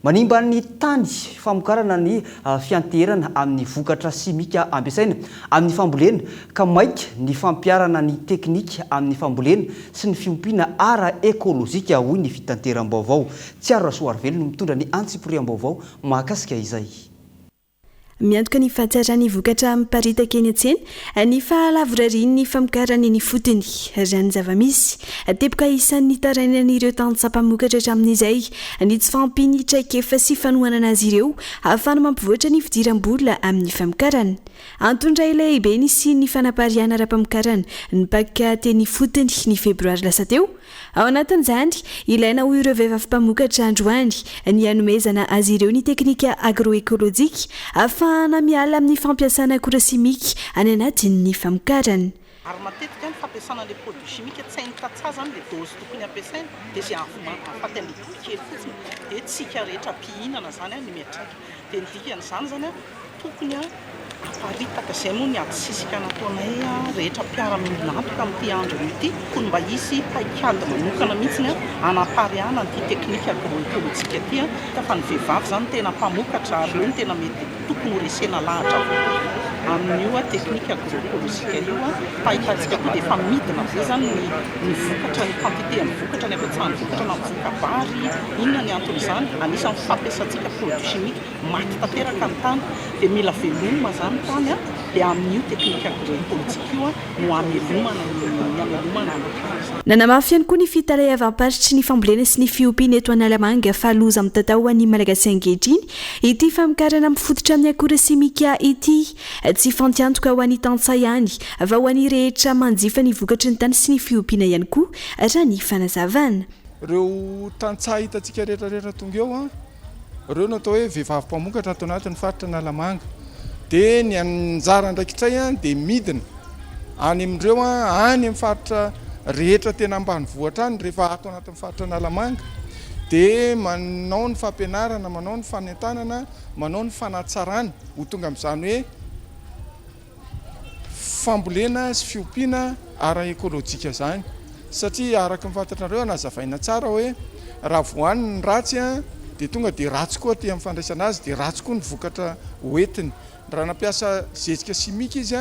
Manimba ny tany famokarana ny fianteherana amin'ny vokatra simika ampiasaina amin'ny fambolena ka maika ny fampiharana ny teknika amin'ny fambolena sy ny fiompiana ara-ekolojika, hoy ny fitanteram-baovao. Tsiaro Rasoarivelo no mitondra ny antsipiriam-baovao mahakasika izay. Miantoka ny fahatsaran'ny vokatra miparitaka eny an-tsena ny fahalavorarian'ny famokarana eny ifotony. Raha ny zava-misy, teboka isan'ny nitarainan'ireo tantsaha mpamokatra hatramin'izay ny tsy fahampian'ny traikefa sy fanohanana azy ireo ahafahana mampivoatra ny fidiram-bola amin'ny famokarana. Antony iray lehibe nisian'ny fanapariahana ara-pamokarana ny Pac teny ifotony ny febroary lasa teo. Ao anatin'izany, ilaina ho ireo vehivavy mpamokatra androany ny hanomezana azy ireo ny teknika agroekolojika ahafahana miala amin'ny fampiasana akora simika any anatin'ny famokarana. Ary matetika ny fampiasana ilay produit chimique tsy hain'ny tantsaha izany ilay dose tokony hampiasaina dia izay ahafaty an'ilay bibikely fotsiny dia tsika rehetra mpihinana izany no miantraika. Dia ny dikan'izany izany tokony haparitaka, izay moa ny ady sisika nataonay rehetra mpiara-miombona antoka amin'ity andro anio ity, tokony mba hisy paikady manokana mihitsy hanapariahana an'ity teknika agroekolojika ity, fa ny vehivavy izany tena mpamokatra ary ireo no tena mety tokony ho resena lahatra avokoa. amin'io technique agroécologique io. Fa ahitantsika koa dia efa midina be izany ny ny vokatra, ny quantité an'ny vokatra, ny habetsahan'ny vokatra na ny voka-bary. Inona ny anton'izany? Anisan'ny fampiasantsika produits chimiques, maty tanteraka ny tany. Dia mila velomina izany ny tany dia amin'io technique agroécologique io no hamelomana ny hamelomana ny tany izany. Nanamafy ihany koa ny fitaleavam-paritry ny fambolena sy ny fiompiana eto Analamanga fa loza mitatao ho an'ny Malagasy ankehitriny ity famokarana mifototra amin'ny akora simika ity. Tsy fantiantoka ho an'ny tantsaha ihany fa ho an'ny rehetra manjifa ny vokatry ny tany sy ny fiompiana ihany koa, raha ny fanazavana. Ireo tantsaha hitantsika rehetra rehetra tonga eo an, ireo no atao hoe vehivavy mpamokatra ato anatin'ny faritra Analamanga. Dia ny anjara andraikitray an dia midina any amin'ireo an, any amin'ny faritra rehetra tena ambanivohitra any rehefa ato anatin'ny faritra Analamanga. Dia manao ny fampianarana, manao ny fanentanana, manao ny fanatsarana ho tonga amin'izany hoe fambolena sy fiompiana ara-ekolojika izany satria araka ny fantatrareo nazavaina tsara hoe raha vao any ny ratsy dia tonga dia ratsy koa aty amin'ny fandraisana azy dia ratsy koa ny vokatra hoentiny. Raha nampiasa zezika simika izy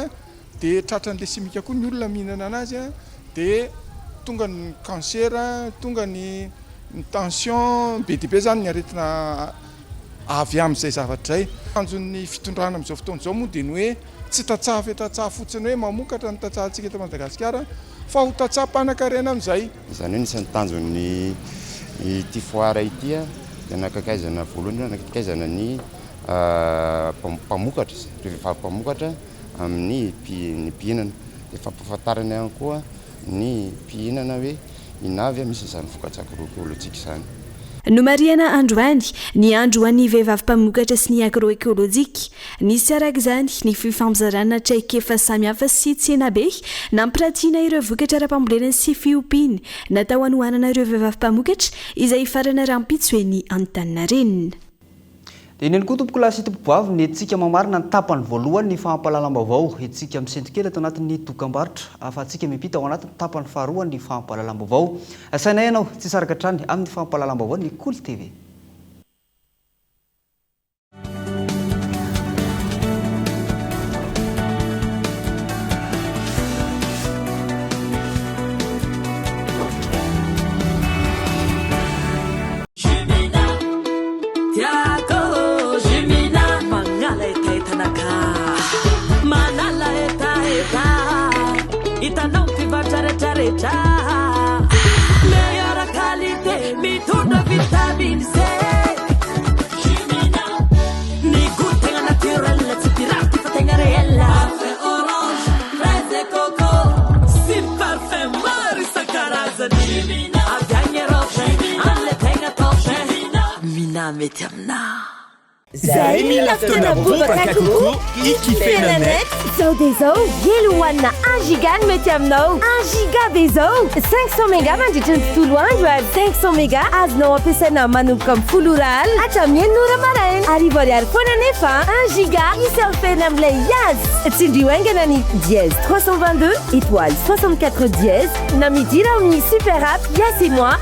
dia tratran'ilay simika koa ny olona mihinana anazy dia tonga ny cancer, tonga ny tension, be dia be izany ny aretina avy amin'izay zavatra izay. Tanjon'ny fitondrana amin'izao fotoana izao moa dia ny hoe tsy tantsaha fe tantsaha fotsiny hoe mamokatra ny tantsahantsika eto Madagasikara fa ho tantsaha mpanankarena amin'izay. Izany hoe ny isan'ny tanjon'ny ity foire ity dia nanakaikaizana voalohany nanakaikaizana ny mpamokatra, ireo vehivavy mpamokatra amin'ny ny mpihinana. Dia fampahafantarana ihany koa ny mpihinana hoe inona avy misy izany vokatra agroekolojika izany. Nomarihana androany ny andro ho an'ny vehivavy mpamokatra sy ny agroekolojika. Nisy araka izany ny fifampizarana traikefa samihafa sy tsenabe nampiratiana ireo vokatra ara-pambolena sy fiompiana natao hanohanana ireo vehivavy mpamokatra izay hifarana rahampitso eny Antaninarenina. Dia iny ihany koa tompokolahy sy tompokovavy ny hetsika mamarina ny tapany voalohany ny fampahalalam-baovao. Hetsika misento kely ato anatin'ny dokambarotra ahafahantsika miampita ao anatin'ny tapany faharoa ny fampahalalam-baovao. Asainay ianao tsy hisaraka hatrany amin'ny fampahalalam-baovao ny Kolo TV. Mina mety aminà. Zahay mila fotoana bobaka kokoa hikifena net. Zao dia zao, gel hohanina un giga no mety aminao. Un giga be zao! 500 méga mandritra ny tontolo andro ary 500 méga azonao ampiasaina manomboka amin'ny folo ora alina hatramin'ny enina ora maraina. Arivo ariary foana anefa un giga hi-surfer-na amin'ilay Yas. Tsindrio haingana ny dièse 322 étoile 64 dièse na midira ao amin'ny super app Yas et moi.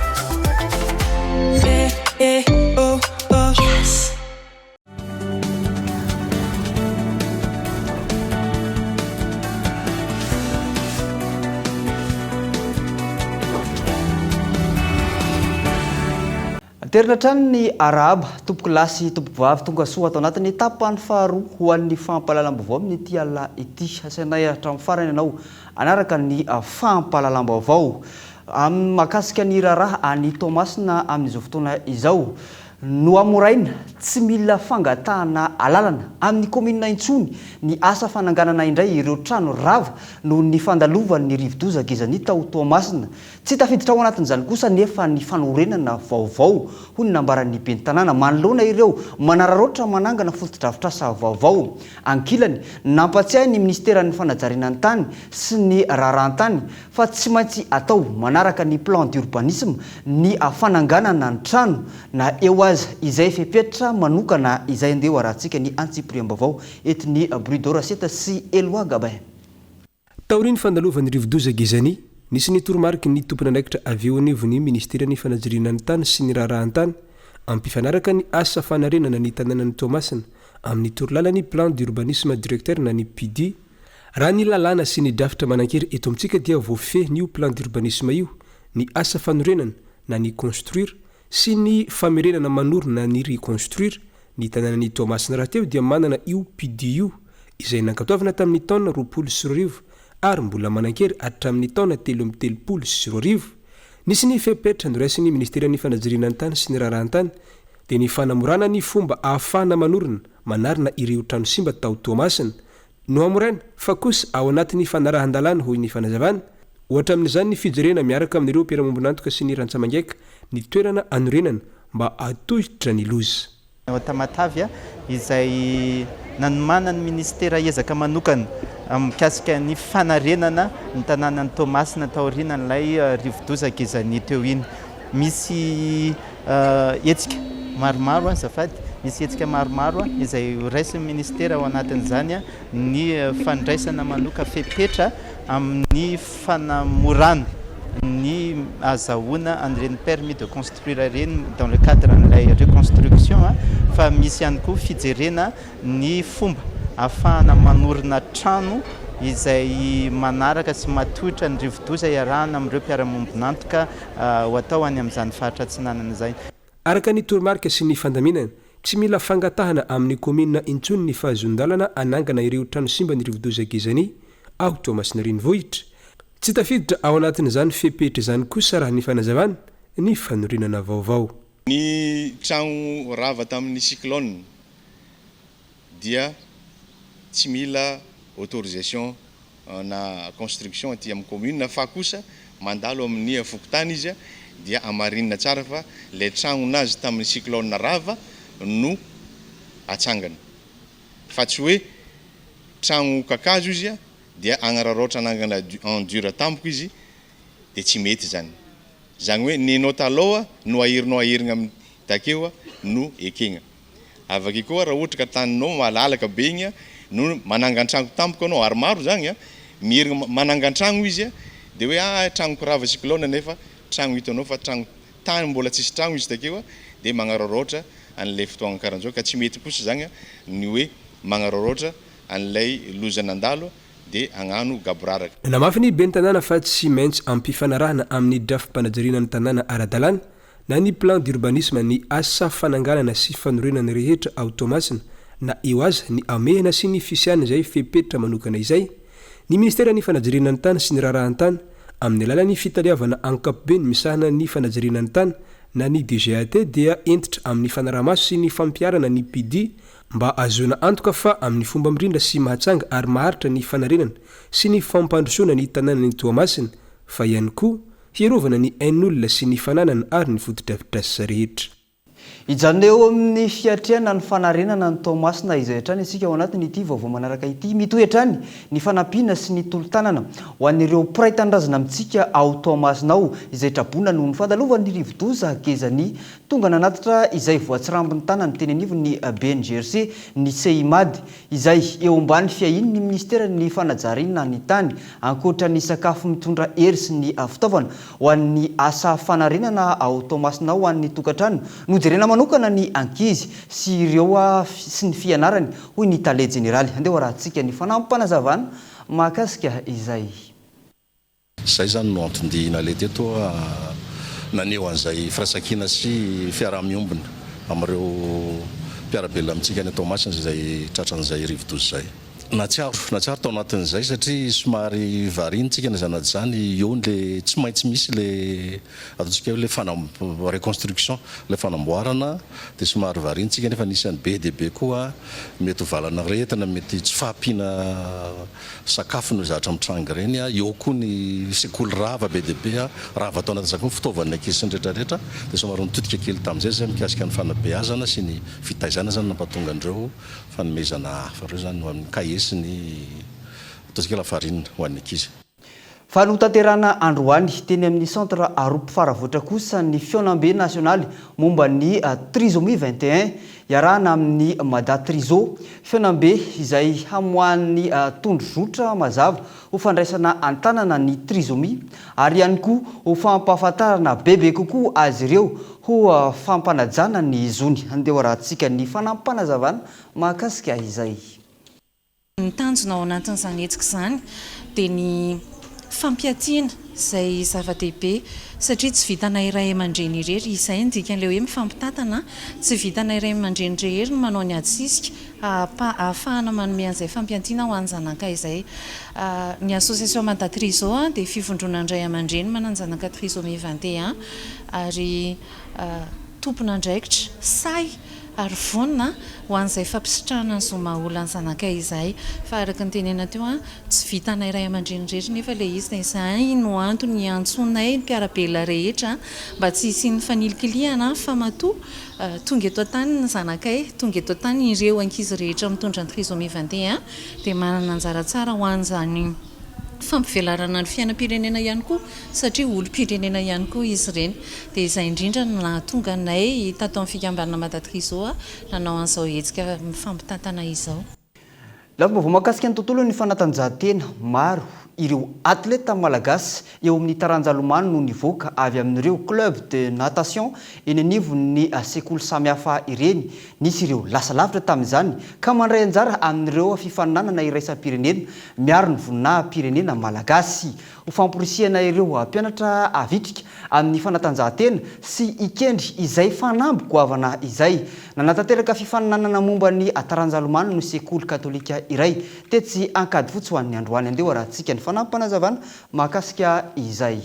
Aterina hatrany ny arahaba, tompoko lahy sy tompoko vavy, tonga soa ato anatin'ny tapany faharoa ho an'ny fampahalalam-baovao amin'ity alina ity. Asainay hatramin'ny farany ianao hanaraka ny fampahalalam-baovao amin'ny mahakasika ny raharaha any Toamasina amin'izao fotoana izao. Nohamoraina, tsy mila fangatahana alalana amin'ny kaominina intsony ny asa fananganana indray ireo trano rava noho ny fandalovan'ny rivodoza Gezani tao Toamasina. Tsy tafiditra ao anatin'izany kosa anefa ny fanorenana vaovao, hoy ny nambaran'ny ben'ny tanàna, manoloana ireo manararaotra manangana fotodrafitrasa vaovao. Ankilany, nampatsiahy ny minisiteran'ny fanajariana ny tany sy ny raharahan-tany fa tsy maintsy atao manaraka ny plan d'urbanisme ny fananganana ny trano na eo aza izay fepetra manokana izay andeha ho arahantsika ny antsipiriam-baovao entin'i Brudo Raseta sy Eloi Gabin. Taorian'ny fandalovan'ny rivodoza Gezani, nisy ny toromariky ny tompon'andraikitra avy eo anivon'ny minisiteran'ny fanajariana ny tany sy ny raharahan-tany hampifanaraka ny asa fanarenana ny tanànan'i Toamasina. amin'ny torolalan'ny Plan d'urbanisme directeur na ny PUDI. Raha ny lalàna sy ny drafitra manan-kery eto amintsika dia voafehin'io Plan d'urbanisme io ny asa fanorenana na ny construire sy ny famerenana manorina na ny reconstruire ny tanànan'i Toamasina rahateo dia manana io PUDI io izay nankatoavina tamin'ny taona 2020 ary mbola manan-kery hatramin'ny taona 2033. Nisy ny fepetra noraisin'ny Ministeran'ny Fanajariana ny Tany sy ny Raharahan-tany dia ny fanamorana ny fomba ahafahana manorina, manarina ireo trano simba tao Toamasina. Nohamoraina, fa kosa ao anatin'ny fanarahan-dalàna, hoy ny fanazavana. Ohatra amin'izany ny fijerena miaraka amin'ireo mpiara-mombon'antoka sy ny rantsamangaika ny toerana anorenana mba hahatohitra ny loza. Ao Tamatave izay nanomanan'ny minisitera ezaka manokana mikasika ny fanarenana ny tanànan'i Toamasina taorian'ilay rivodoza Gezani teo iny. Misy hetsika maromaro azafady, misy hetsika maromaro izay horaisin'ny minisitera ao anatin'izany ny fandraisana manoka fepetra amin'ny fanamorana ny ahazahoana an'ireny permis de construire ireny dans le cadre an'ilay reconstruction fa misy ihany koa fijerena ny fomba ahafahana manorina trano izay manaraka sy matohitra ny rivodoza iarahana amin'ireo mpiara-miombon'antoka ho atao any amin'izany faritra atsinanana izany. Araka ny toromarika sy ny fandaminana, tsy mila fangatahana amin'ny kaominina intsony ny fahazoan-dalana hanangana ireo trano simba ny rivodoza Gezani ao Toamasina Renivohitra. Tsy tafiditra ao anatin'izany fepetra izany kosa raha ny fanazavana, ny fanorenana vaovao. Ny trano rava tamin'ny cyclone dia tsy mila autorisation na construction aty amin'ny commune fa kosa mandalo amin'ny fokontany izy dia amarinina tsara fa ilay tragnon'azy tamin'ny cyclone rava no atsangana fa tsy hoe tragno kakazo izy dia agnararaotra anangana en dur tampoka izy dia tsy mety izany. Izany hoe nenao taloha no aherinao aherigna amin'ny takeo no ekegna. Avake koa raha ohatra ka taninao malalaka be igny no manangan-tragno tampoka anao ary maro zagny a, miherigna manangan-tragno izy a, de hoe ah tragnoko rava cyclone nefa tragno hitanao fa tragno tany mbola tsisy tragno izy takeo de magnararaotra an'ilay fotoagna karan'zao ka tsy mety kosa zagny ny hoe magnararaotra an'ilay loza nandalo de hagnano gaboraraka. Nanamafy ny ben'ny tanàna fa tsy maintsy ampifanarahana amin'ny drafi-panajariana ny tanàna ara-dalàna na ny plan d'urbanisme ny asa fananganana sy fanorenana rehetra ao Toamasina na eo aza ny hamehana sy ny fisian'izay fepetra manokana izay. Ny ministeran'ny fanajariana ny tany sy ny raharahan-tany, amin'ny alalan'ny fitaleavana ankapobeny misahana ny fanajariana ny tany na ny DGAT dia hentitra amin'ny fanaraha-maso sy ny fampiharana ny PIDI mba ahazoana antoka fa amin'ny fomba mirindra sy mahatsanga ary maharitra ny fanarenana sy ny fampandrosoana ny tanànan'i Toamasina fa ihany koa hiarovana ny ain'olona sy ny fananana ary ny fotodrafitrasa rehetra. Hijanona eo amin'ny fiatrehana ny fanarenana an'i Toamasina izay hatrany isika ao anatin'ity vaovao manaraka ity. Mitohy hatrany ny fanampiana sy ny tolo-tanana ho an'ireo mpiray tanindrazana amintsika ao Toamasina ao izay traboina noho ny fandalovan'ny rivodoza Gezani. Tonga nanatitra izay voatsirambin'ny tanany teny anivon'ny BNGRC ny Seimad, izay eo ambany fiahian'ny minisiteran'ny fanajariana ny tany, ankoatra ny sakafo mitondra hery sy ny fitaovana ho an'ny asa fanarenana ao Toamasina ao ho an'ny tokantrano. Nojerena manokana ny ankizy sy ireo sy ny fianarany, hoy ny tale jeneraly. Andeha ho arahantsika ny fanampim-panazavana mahakasika izay. Izay izany no anton-dia naleha teto naneho an'izay firaisankina sy fiaraha-miombona amin'ireo mpiara-belona amintsika any Toamasina izay tratran'izay rivodoza izay. Nahatsiaro, nahatsiaro tao anatin'izay satria somary variana isika na izany na izany, eo ilay tsy maintsy misy ilay ataontsika hoe ilay fanam- reconstruction, ilay fanamboarana dia somary variana isika nefa nisy an'ny be dia be koa mety ho valan'aretina, mety tsy fahampiana Sakafo no zatra mitranga ireny, eo koa ny sekoly rava be dia be, rava tao anatin'izany koa ny fitaovan'ny ankizy sy ny rehetra rehetra, dia somary nitodika kely tamin'izay izay mikasika ny fanabeazana sy ny fitaizana izany nampatonga an'ireo fanomezana hafa ireo izany ho amin'ny kahie sy ny ataontsika hoe lafarinina ho an'ny ankizy. Fa notanterahina androany teny amin'ny Centre Aropo Faravohitra kosa ny fihaonambe nasionaly momba ny Trisomie 21 iarahana amin'ny Mada Triso. Fihaonambe izay hamoahan'ny tondrozotra mazava ho fandraisana an-tanana ny trisomie ary ihany koa ho fampahafantarana bebe kokoa azy ireo ho fampanajana ny zony. Andeha ho arahantsika ny fanampinazavana mahakasika izay. Ny tanjona ao anatin'izany hetsika izany dia ny fampiatiana izay zava-dehibe satria tsy vitanay ray aman-dreny irery, izay no dikan'ilay hoe mifampitantana, tsy vitanay ray aman-dreny irery no manao ny ady sisika ahafahana manome an'izay fampiantiana ho an'ny zanaka izay. Ny association Mada Triso dia fivondronan'ny ray aman-dreny manan-janaka trisomie 21 ary tompon'andraikitra sahy ary vonona ho an'izay fampisitrahana ny zo maha olona ny zanakay izay. Fa araka ny tenenina teo, tsy vitanay ray aman-dreny irery nefa ilay izy dia izay no antony iantsoanay ny mpiara-belona rehetra mba tsy hisian'ny fanilikilihana fa matoa tonga eto an-tany ny zanakay, tonga eto an-tany ireo ankizy rehetra mitondra ny trisomie 21 dia manana anjara tsara ho an'izany fampivelarana ny fiainam-pirenena ihany koa satria olom-pirenena ihany koa izy ireny. Dia izay indrindra no nahatonga anay tato amin'ny fikambanana Madatrizo nanao an'izao hetsika mifampitantana izao. Lafim-baovao mahakasika ny tontolon'ny fanatanjahantena, maro ireo atleta malagasy eo amin'ny taranja lomano no nivoaka avy amin'ireo club de natation eny anivon'ny sekoly samihafa ireny. Nisy ireo lasa lavitra tamin'izany ka mandray anjara amin'ireo fifaninanana iraisam-pirenena miaro ny voninahim-pirenena malagasy. Ho famporisihana ireo mpianatra havitrika amin'ny fanatanjahantena sy hikendry izay fanamby goavana izay. Nanatanteraka fifaninanana momba ny taranja lomano ny sekoly katolika iray tetsy Ankadifotsy ho an'ny androany. Andeha ho arahantsika ny fanampinazavana mahakasika izay.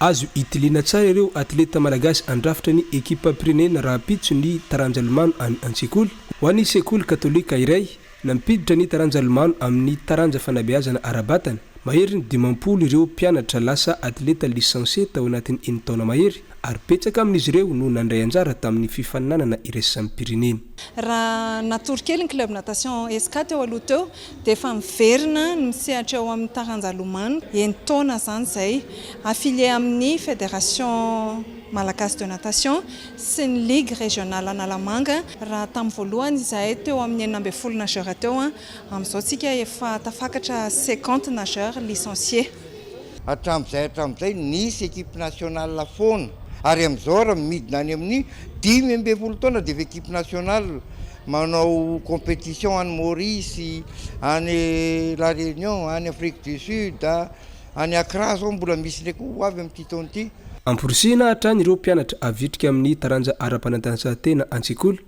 Azo itiliana tsara ireo atleta malagasy handrafitra ny ekipam-pirenena rahampitso ny taranja lomano any an-tsekoly. Ho an'ny sekoly katolika iray, Nampiditra ny taranja lomano amin'ny taranja fanabeazana ara-batana. Maherin'ny 50 ireo mpianatra lasa atleta licencié tao anatin'ny enin-taona mahery ary betsaka amin'izy ireo no nandray anjara tamin'ny fifaninanana iraisam-pirenena. Raha natory kely ny Club Natation Esca teo aloha teo dia efa miverina ny misehatra eo amin'ny taranja lomano, enin-taona izany izay. Affilié amin'ny Fédération Malagasy de Natation sy ny Ligue Régionale Analamanga. Raha tamin'ny voalohany izahay teo amin'ny 16 nageurs teo, amin'izao tsika efa tafakatra 50 nageurs licenciés. Hatramin'izay hatramin'izay nisy équipe nationale foana ary amin'izao ary midina any amin'ny 15 taona dia efa équipe nationale manao compétition any Maurice, any La Réunion, any Afrique du Sud, any Accra zao mbola misy indray koa ho avy amin'ity taona ity. Amporisihina hatrany ireo mpianatra havitrika amin'ny taranja ara-panatanjahantena an-tsekoly,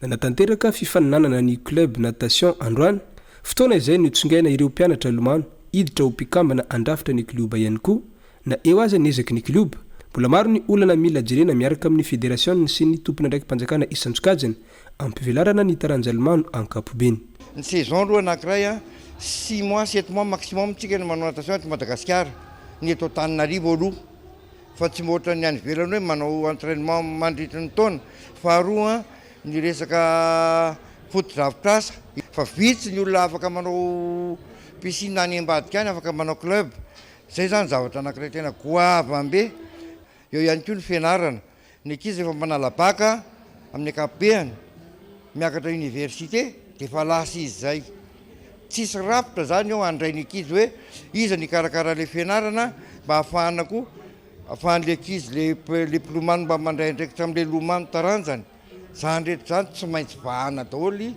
nanatanteraka fifaninanana ny Club Natation androany, fotoana izay notsongaina ireo mpianatra lomano hiditra ho mpikambana handrafitra ny klioba ihany koa, na eo aza ny ezaky ny klioba. Mbola maro ny olana mila jerena miaraka amin'ny federasiona sy ny tompon'andraiki-panjakana isan-tsokajiny ampivelarana ny taranja lomano ankapobeny. Ny saison aloha anankiray six mois, sept mois maximum tsika no manao natation eto Madagasikara, ny eto Antananarivo aloha fa tsy mihoatra ny any ivelany hoe manao entrainement mandritry ny taona. Faharoa ny resaka fotodrafitrasa, fa vitsy ny olona afaka manao piscine any ambadika any, afaka manao club, zay zany zavatra anankiray tena goavam-be. Eo ihany koa ny fianarana, Ny ankizy efa manala bac amin'ny ankapobehany, miakatra université dia efa lasa izy izay. Tsisy rafitra izany eo handray ny ankizy hoe iza no hikarakara ilay fianarana mba hahafahana koa, ahafahan'ilay ankizy le le mpilomano mba mandray andraikitra amin'ilay lomano taranjany. Izany rehetra izany tsy maintsy vahana daholo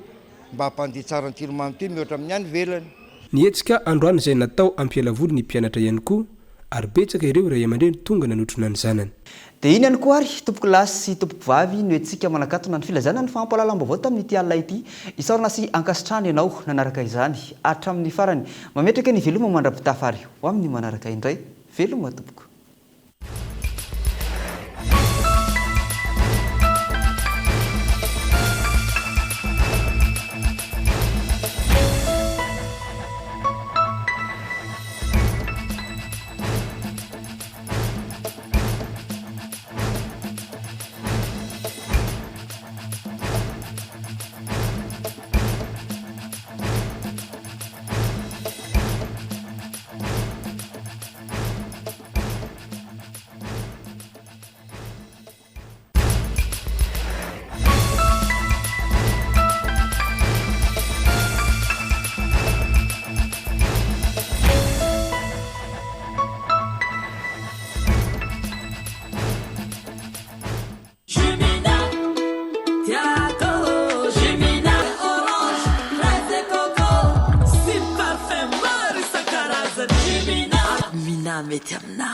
mba hampandeha tsara an'ity lomano ity mihoatra amin'ny any ivelany. Ny hetsika androany izay natao hampiala voly ny mpianatra ihany koa ary betsaka ireo ray aman-dreny tonga nanotrona ny zanany. Dia iny ihany koa ary, tompokolahy sy tompokovavy, no entintsika manakatona ny filazana ny fampahalalam-baovao tamin'ity alina ity. Isaorana sy ankasitrahana ianao nanaraka izany hatramin'ny farany. Mametraka ny veloma mandra-pitafa ary ho amin'ny manaraka indray. Veloma tompoko. Tena mety aminà.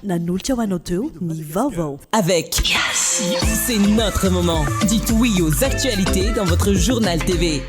Nanolotra ho anao teo ny vaovao. Avec Yes! C'est notre moment. Dites oui aux actualités dans votre journal TV.